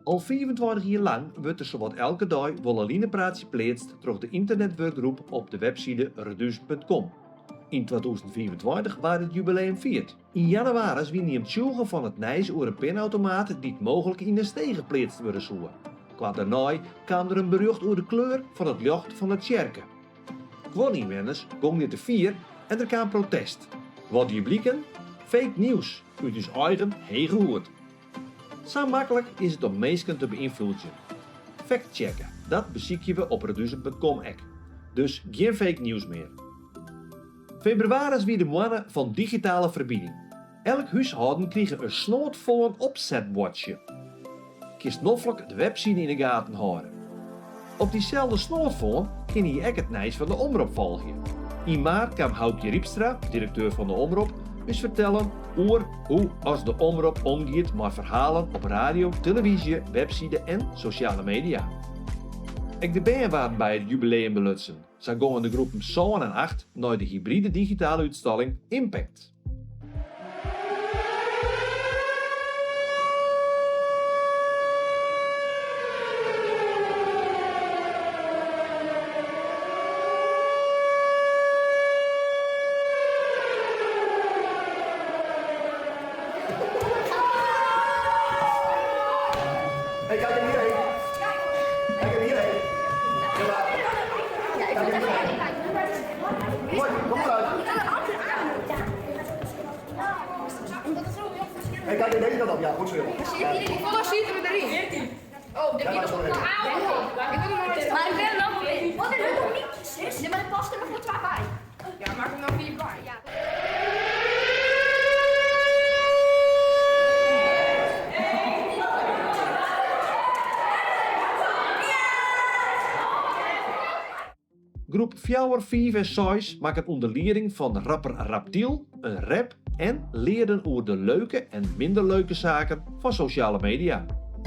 Al 25 jier lang wurdt der sawat elke dei wol in linepraatsje pleatst troch de ynternetwurkgroep op de webside reduzum.com. Yn 2025 waard it jubileum fierd. Yn jannewaris wiene jim tsjûge fan it nijs oer in pinautomaat dy't mooglik yn in steger pleatst wurde soe. Koart dêrnei kaam der in berjocht oer de kleur fan it ljocht fan de tsjerke. Guon ynwenners gongen dit te fier en der kaam protest. Wat die bliken? Fake news út ús eigen hege hoed. Sa maklik is it om minsken te beynfloedzjen. Factchecke, dat besykje we op reduzum.com ek. Dus gjin fake news mear. Febrewaris wie de moanne fan digitale ferbining. Elk húshâlden krige in snoadfoan opsetbuordsje. Kinst noflik de webside yn 'e gaten hâlde. Op dyselde snoadfoan kinne je ek it nijs fan de Omrop folgje. Yn maart kaam Houkje Rypstra, direkteur fan de Omrop, ús fertellen oer hoe as de Omrop omgiet mei ferhalen op radio, televyzje, webside en sosjale media. Ek de bern waarden by it jubileum belutsen. Sa gongen de groepen sân en acht nei de hybride digitale útstalling Impact. Hey, kijk even hierheen. Kijk even hierheen. Ja, kijk even hierheen. Mooi, kom eruit. Hey, kijk even deze kant op. Ja, goed zo, jongen. Hoefolle sieten we deryn? Oh, dit wie nog een oude. Maar ik ben nog wel Wat is het nog niet, zus? Nee, maar er past er nog maar twee bij. Ja, maak er nog vier bij. Ja. Groep fjouwer, fiif en seis makken ûnder lieding fan rapper Raptiel in rap en learden oer de leuke en minder leuke saken fan sosjale media.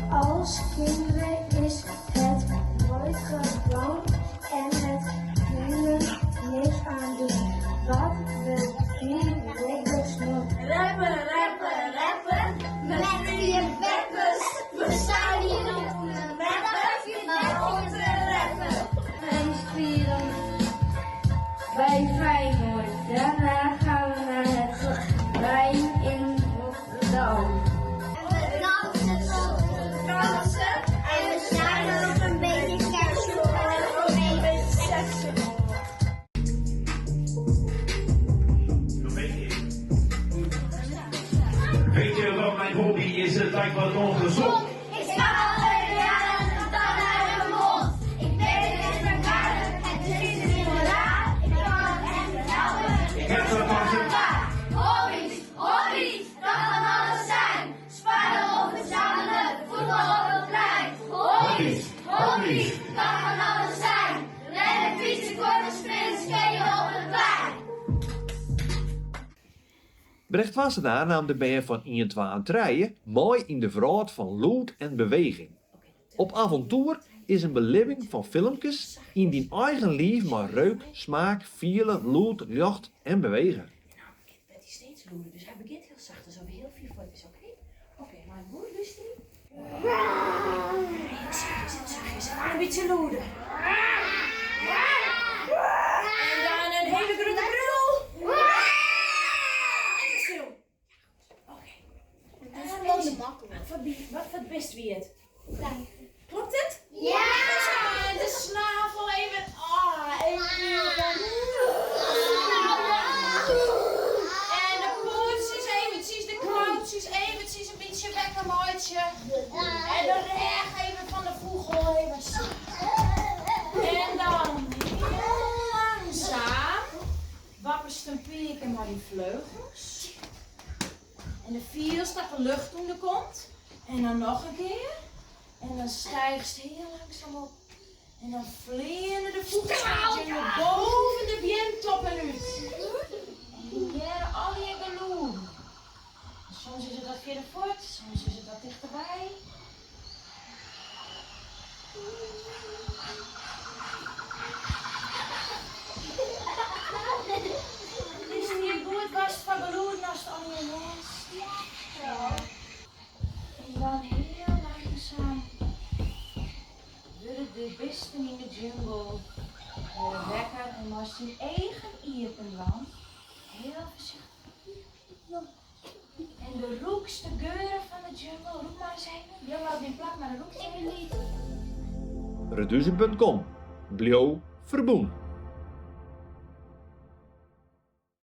Als kinderen is het nooit gewoon en het buren niks aan doen. Wat we doen wordt besnoeid. Rappen, rappen, rappen met vier beppers. We staan hier om te rappen, maar om te rappen. En vieren bij Feyenoord. Daarna gaan we naar het Rijn in Rotterdam. En we dansen tot de dansen. En we zijn ook een beetje casual en ook een beetje seksueel. Weet je wat mijn hobby is? Het lijkt wat ongezond. Ik sta al jaren de tanden uit mijn mond. Ik weet het is mijn kaart, het is niet meer raar. Ik kan het echt niet helpen. Ik heb vakantie. Hobby's, hobby's, dat kan alles zijn. Sparen of verzamelen, voetbal op het plein. Hobby's, hobby's, dat kan alles zijn. Rennen, fietsen, korte sprints, skaten op het plein. Brecht Wassenaar naam de bern fan ien, twa en trije mei yn de wrâld fan lûd en beweging. Op Avontoer is in belibbing fan filmkes yn dyn eigen liif mei reuk, smaak, fiele, lûd, ljocht en bewege. Nou wurdt hy steeds lûder, dus hy begjint hiel sacht alsof hy hiel fier fuort is, oké? Oké, mei goed lústerje. Hiel sachtjes en sachtjes en dan in bytsje lûder. En dan in hiele grutte brul. En weer stil. Ja, goed. Oké. Wat foar bist wie it? Klopt it? Ja! En de snavel even, oh, even En de poetsjes eventsjes, de klautsjes eventsjes een bytsje wekker meitsje. En de rêch even fan de fûgel even sa. En dan hiel langzaam wapperst in pear kear mei dyn fleugels. En dan fielst dat de lucht ûnder komt. En dan noch in kear. En dan stijgst hiel langzaam op. En dan fleane de fûgels boven de beamtoppen út. En je hearre allegear gelûden. Soms is it wat fierder fuort, soms is it wat tichterby. Witst hiel goed watst foar gelûden ast allegear hearst? Ja. En dan hiel langzaam. De bisten yn de jungle wurde wekker en meist dyn eagen iepen dwaan. Hiel foarsichtich. En do rûkst de geuren fan de jungle. Rûk mar ris even. Bliuw mar op dyn plak, mar dan rûkst even. Reduzum.com. Bliuw ferbûn.